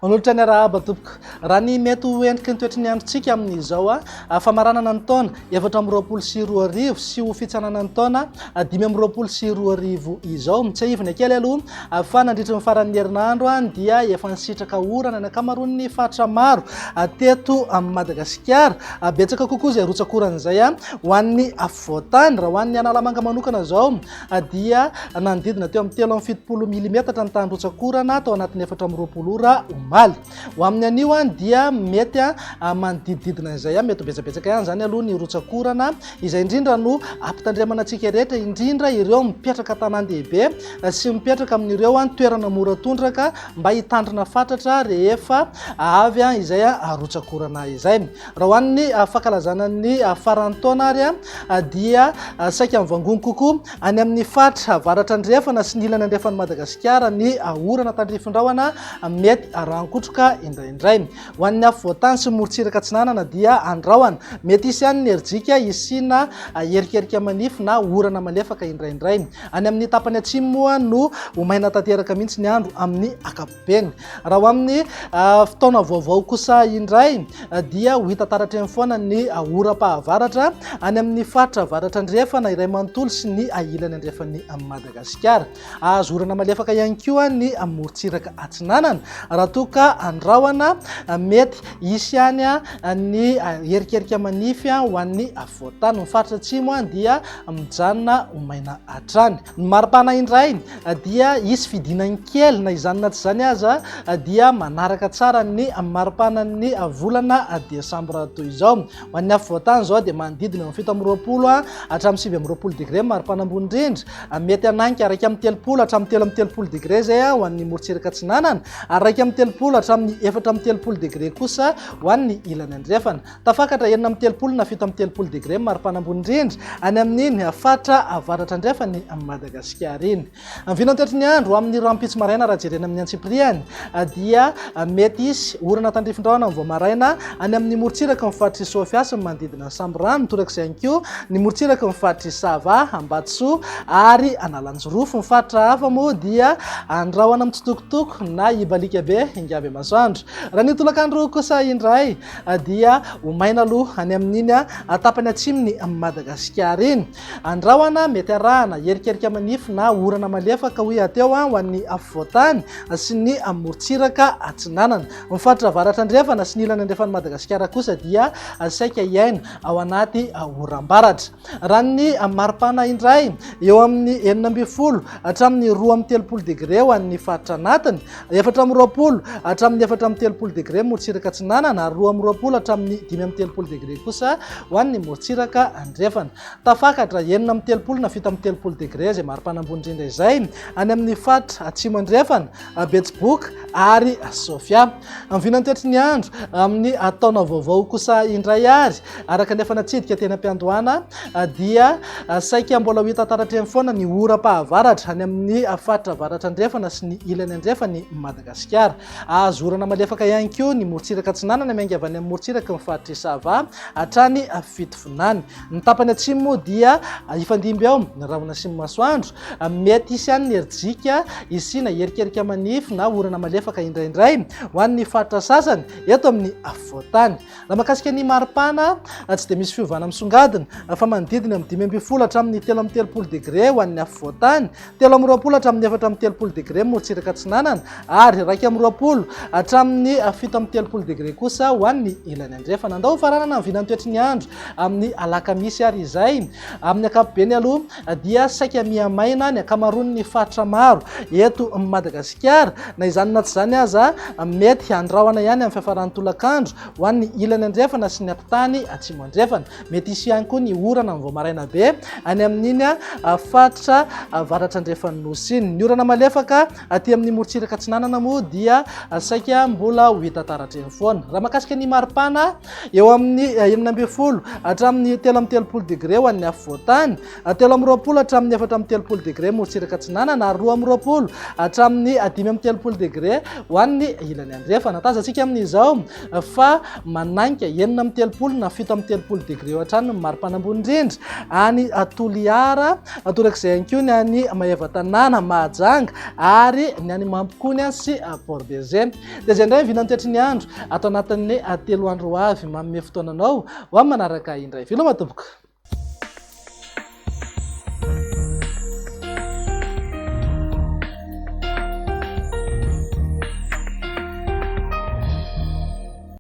Manolotra ny arahaba tompoko. Raha ny mety ho endriky ny toetry ny androntsika amin'izao famaranana ny taona 2024 sy ho fitsanana ny taona 2025 izao. Tsiahivina kely aloha fa nandritry ny faran'ny herinandro dia efa nisitraka orana ny ankamaroan'ny faritra maro teto Madagasikara. Betsaka kokoa izay rotsak'orana izay ho an'ny afovoan-tany. Raha ho an'ny Analamanga manokana izao dia nanodidina teo amin'ny 73 milimetatra ny tahan'ny rotsak'orana tao anatin'ny 24 ora omaly. Ho amin'ny anio dia mety manodidididina izay, mety ho betsabetsaka ihany izany aloha ny rotsak'orana, izay indrindra no ampitandremana antsika rehetra, indrindra ireo mipetraka an-tanàn-dehibe sy mipetraka amin'ireo toerana mora tondraka mba hitandrina fatratra rehefa avy izay rotsak'orana izay. Raha ho an'ny fankalazana ny faran'ny taona ary dia saika mivangongo kokoa any amin'ny faritra avaratra andrefana sy ny ilany andrefan'i Madagasikara ny orana tandrifin-drahona mety rankotroka indraindray. Ho an'ny afovoan-tany sy ny morontsiraka atsinanana dia andrahona. Mety hisy ihany ny herijika hisiana erikerika manify na orana malefaka indraindray. Any amin'ny tapany atsimo moa no ho maina tanteraka mihitsy ny andro amin'ny ankapobeny. ankapobeny. Raha ho amin'ny fotoana vaovao kosa indray dia ho hita taratra eny foana ny oram-pahavaratra any amin'ny faritra avaratra andrefana iray manontolo sy ny ilany andrefan'i Madagasikara. Azo orana malefaka ihany koa ny morontsiraka atsinanana raha toa ka andrahona mety hisy ihany ny erikerika manify ho an'ny afovoan-tany. Ny faritra atsimo dia mijanona ho maina hatrany. Ny maripana indray dia hisy fidinany kely na izany na tsy izany aza dia manaraka tsara ny maripanan'ny volana desambra toy izao. Ho an'ny afovoan-tany izao dia manodidina eo amin'ny 27 hatramin'ny 29 degré ny maripana ambony indrindra. Mety hanainga 31 hatramin'ny 33 degré izay ho an'ny morontsiraka atsinanana ary 31 hatramin'ny 34 degré kosa ho an'ny ilany andrefana. Tafakatra 36 na 37 degre ny maripana ambony indrindra any amin'iny faritra avaratra andrefan'i Madagasikara iny. Ny vinantoetry ny andro amin'ny rahampitso maraina raha jerena amin'ny antsipiriany dia mety hisy orana tandrifin-drahona ny vao maraina any amin'ny morontsiraky ny faritr'i Sofia sy ny manodidina ny Sambirano, torak'izay ihany koa ny morontsiraky ny faritr'i Sava, Ambatosoa ary Analanjirofo. Ny faritra hafa moa dia andrahona mitsitokotoko na hibaliaka be ingaby masoandro. Raha ny tolakandro kosa indray dia ho maina aloha any amin'iny tapany atsimon'i Madagasikara iny. Andrahona mety arahana erikerika manify na orana malefaka hoy aho teo ho an'ny afovoan-tany sy ny morontsiraka atsinanana. Ny faritra avaratra andrefana sy ny ilany andrefan'i Madagasikara kosa dia saika hiaina ao anaty oram-baratra. Raha ny maripana indray, eo amin'ny 16 hatramin'ny 32 degre ho an'ny faritra anatiny, 24 hatramin'ny 34 degre morontsiraka atsinanana ary 22 hatramin'ny 35 degre kosa ho an'ny morontsiraka andrefana. Tafakatra 36 na 37 degre izay maripana ambony indrindra izay any amin'ny faritra atsimo andrefana, Betsiboka ary Sofia. Ny vinantoetry ny andro amin'ny taona vaovao kosa indray ary, araka ny efa natsidika teny am-piandohana, dia saika mbola ho hita taratra eny foana ny oram-pahavaratra any amin'ny faritra avaratra andrefana sy ny ilany andrefan'i Madagasikara. Azo orana malefaka ihany koa ny morontsiraka atsinanana miainga avy any amin'ny morontsiraky ny faritr'i Sava hatrany Fitovinany. Ny tapany atsimo moa dia hifandimby ao ny rahona sy ny masoandro. Mety hisy ihany ny herijika hisiana erikerika manify na orana malefaka indraindray ho an'ny faritra sasany eto amin'ny afovoan-tany. Raha mahakasika ny maripana, tsy dia misy fiovana misongadina fa manodidina amin'ny 15 hatramin'ny 33 degre ho an'ny afovoan-tany, 23 hatramin'ny 34 degre morontsiraka atsinanana ary 21 hatramin'ny 37 degre kosa ho an'ny ilany andrefana. Andao hofaranana ny vinan'ny toetry ny andro amin'ny alakamisy ary izay. Amin'ny ankapobeny aloha dia saika miha-maina ny ankamaroan'ny faritra maro eto Madagasikara. Na izany na tsy izany aza, mety handrahona ihany amin'ny fiafaran'ny tolakandro ho an'ny ilany andrefana sy ny atitany atsimo andrefana. Mety hisy ihany koa ny orana amin'ny vao maraina be any amin'iny faritra avaratra andrefan'ny Nosy iny. Ny orana malefaka aty amin'ny morontsiraka atsinanana moa dia saika mbola ho hita. hita taratra eny foana. Raha mahakasika ny maripana, eo amin'ny 16 hatramin'ny 33 degre ho an'ny afovoan-tany, 23 hatramin'ny 34 degre morontsiraka atsinanana ary 22 hatramin'ny 35 degre ho an'ny ilany andrefana. Tazantsika amin'izao fa manainga 36 na 37 degre eo hatrany ny maripana ambony indrindra any Toliara, torak'izay ihany koa ny any Maevatanàna, Mahajanga ary ny any Mampikony sy Port Bergé. Dia izay indray ny vinan'ny toetry ny andro ato anatin'ny 3 andro ho avy. Manome fotoana anao ho amin'ny manaraka indray. Veloma tompoko.